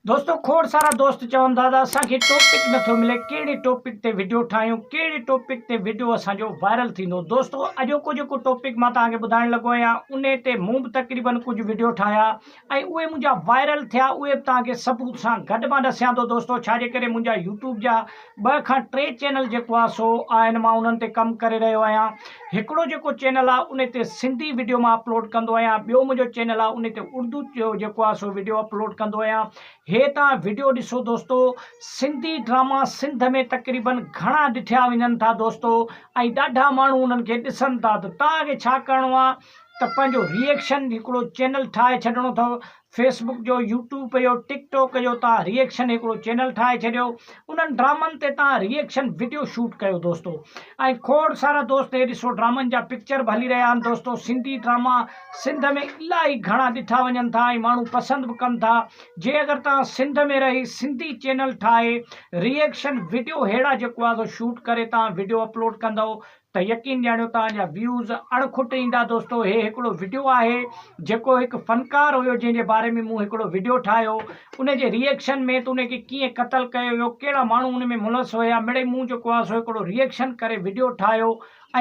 دوستو کوڙ سارا دوست چون ٿا ته اسان کي ٽاپڪ نٿو ملي ڪهڙي ٽاپڪ تي وڊيو ٺاهيون ڪهڙي ٽاپڪ تي وڊيو اسان جو وائرل ٿيندو دوستو اڄوڪو جيڪو ٽاپڪ مان توهان کي ٻڌائڻ لڳو آهيان انهي تي مون به تقريبن ڪجهه وڊيو ٺاهيا ۽ اهي منهنجا وائرل ٿيا اهي به توهان کي ثبوت سان گڏ مان ڏسيان ٿو دوستو ڇا جي ڪري منهنجا يوٽيوب جا ٻه کان ٽي چينل جيڪو آهي سو آهن مان انهن تي ڪم ڪري رهيو آهيان هڪڙو جيڪو چينل آهي ان تي سنڌي وڊيو مان اپلوڊ ڪندو آهيان ٻيو منهنجو چينل آهي ان تي اردو جو جيڪو آهي سو وڊيو اپلوڊ ڪندو آهيان هي تان وڊيو ڏسو دوستو سنڌي ڊراما سنڌ ۾ تقريبن گهڻا ڏٺيا وڃن ٿا دوستو ۽ ڏاڍا ماڻهو انهن کي ڏسن ٿا ته توهان کي ڇا ڪرڻو آهي ته پنهنجو ريئيڪشن هڪڙو چينل ٺاهي ڇڏڻو اٿو فيس بڪ جو يوٽيوب جو ٽڪ ٽاڪ جو توهان ري ايڪشن هڪڙو چينل ٺاهي ڇڏيو انهن ڊرامن تي توهان ري ايڪشن وڊيو شوٽ ڪيو دوستو ۽ کوڙ سارا دوست هي ڏسو ڊرامن جا پڪچر به هلي رهيا آهن دوستو سنڌي ڊراما سنڌ ۾ الاهي گهڻا ڏٺا وڃن ٿا ۽ ماڻهو پسند به ڪن ٿا جي اگر توهان سنڌ ۾ رهي سنڌي چينل ٺاهي ري ايڪشن وڊيو ههڙا جيڪو آهي سو شوٽ ڪري توهان وڊيو اپلوڊ ڪندو ته يقين ڄاڻيو توهان جا ويوز اڻ کٽ ايندا دوستو هي هڪڙو وڊيو آهي جيڪو هڪ فنڪار هيو جنهن جي باري ۾ مون هڪڙو وڊيو ٺاهيو ان جي ري ايڪشن ۾ ته ان کي ڪيئن قتل ڪيو ويو ڪهڙا ماڻهو ان ۾ ملوث هيا مڙئي مون جيڪو آهي سو هڪڙو ري ايڪشن ڪري وڊيو ٺاهيو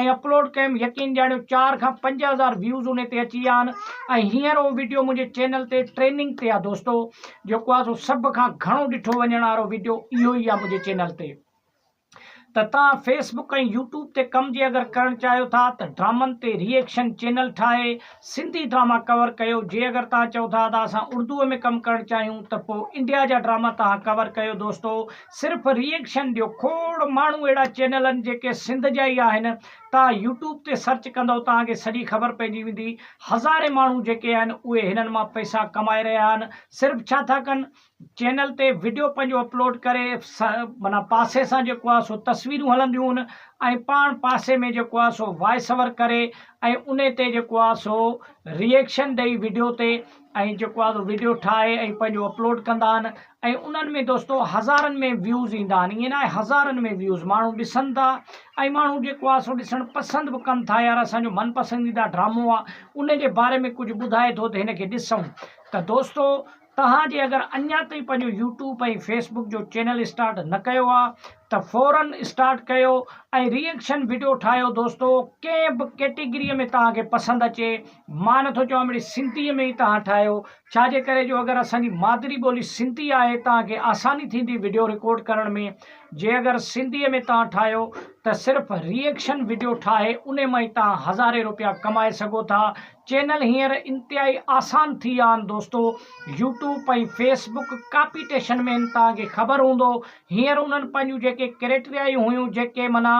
۽ اپلوڊ ڪيم يقين ڄاڻيو 4 کان 5000 ويوز ان تي اچي ويا آهن ۽ هينئر اهو وڊيو منهنجي چينل تي ٽريننگ تي آهي دوستو جيڪو آهي سو سڀ کان گهڻو ڏٺو وڃڻ وارو وڊيو اهو ئي آهي منهنجي چينل تي. ته توهان فيس بڪ ۽ يوٽيوب تي ڪم جي اگر ڪرڻ چاهيو ٿا ته ڊرامن تي ري ايڪشن چينل ٺاهي سنڌي ڊراما ڪور ڪيو جي اگر توهان چئو ٿا ته اسان اردو ۾ ڪم ڪرڻ چاهيون ته پوء انڊيا جا ڊراما توهان ڪور ڪيو دوستو صرف ري ايڪشن ڏيو کوڙ ماڻهو اهڙا چينل آهن جيڪي سنڌ جا ئي آهن توهان يوٽيوب تي سرچ ڪندو توهان کي سڄي خبر پئجي ويندي هزارين ماڻهو جيڪي آهن اهي هنن مان پئسا ڪمائي رهيا آهن صرف ڇا ٿا ڪن چينل تي وڊيو پنهنجو اپلوڊ ڪري معنيٰ پاسي سان جيڪو آهي سو تصويرون هلنديون آهن ۽ پاڻ پاسي ۾ جيڪو آهي سو وائس اوور ڪري ۽ ان تي جيڪو آهي سو ريئيڪشن ڏئي وڊيو تي ۽ جيڪو آهي سو وڊيو ٺاهي ۽ پنهنجو اپلوڊ ڪندا آهن ۽ انهن ۾ دوستو هزارن ۾ ويوز ايندا آهن ائين ناهي هزارن ۾ ويوز ماڻهو ڏسن ٿا ۽ ماڻهو جيڪو آهي سو ڏسڻ پسند به ڪن ٿا يار اسانجو من پسنديده ڊرامو آهي ان جي باري ۾ ڪجهه ٻڌائي ٿو ته هن کي ڏسون ته دوستو توهان جي اگر اڃا تائين پنهنجو يوٽيوب ۽ فيس بڪ جو چينل اسٽارٽ نه ڪيو آ ته فورن اسٽارٽ ڪيو ۽ ري ايڪشن وڊيو ٺاهيو دوستو ڪنهن به ڪيٽيگري ۾ توهان کي پسند اچي مان نٿو چوان مڙئي سنڌي ۾ ئي توهان ٺاهيو ڇا جي ڪري جو اگر اسان جي مادري ٻولي سنڌي آهي توهان کي آساني ٿيندي وڊيو رڪارڊ ڪرڻ ۾ جي اگر سنڌي ۾ توهان ٺاهيو ته صرف ري ايڪشن وڊيو ٺاهي انهي مان ئي توهان هزارين روپيا ڪمائي سگهو ٿا چينل هينئر انتهائي آسان ٿي ويا آهن دوستو يوٽيوب ۽ فيس بڪ ڪاپيٽيشن ۾ آهن توهان کي خبر هوندو هينئر انهن پنهنجون جيڪي ڪريٽريائون هيون جيڪي معنيٰ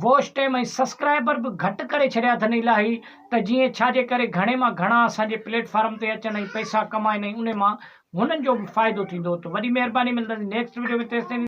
واچ ٽائيم ۽ سبسڪرائبر به گهٽ ڪري ڇڏيا اٿن الاهي ته جيئن ڇا جي ڪري گهڻي مان گهڻا اسان جي پليٽ فارم تي اچن ۽ پئسا ڪمائن ۽ انهي مان هنن جو به فائدو ٿيندو ته وڏي مهرباني ملنداسين نيڪسٽ وڊيو ۾ تيستائين.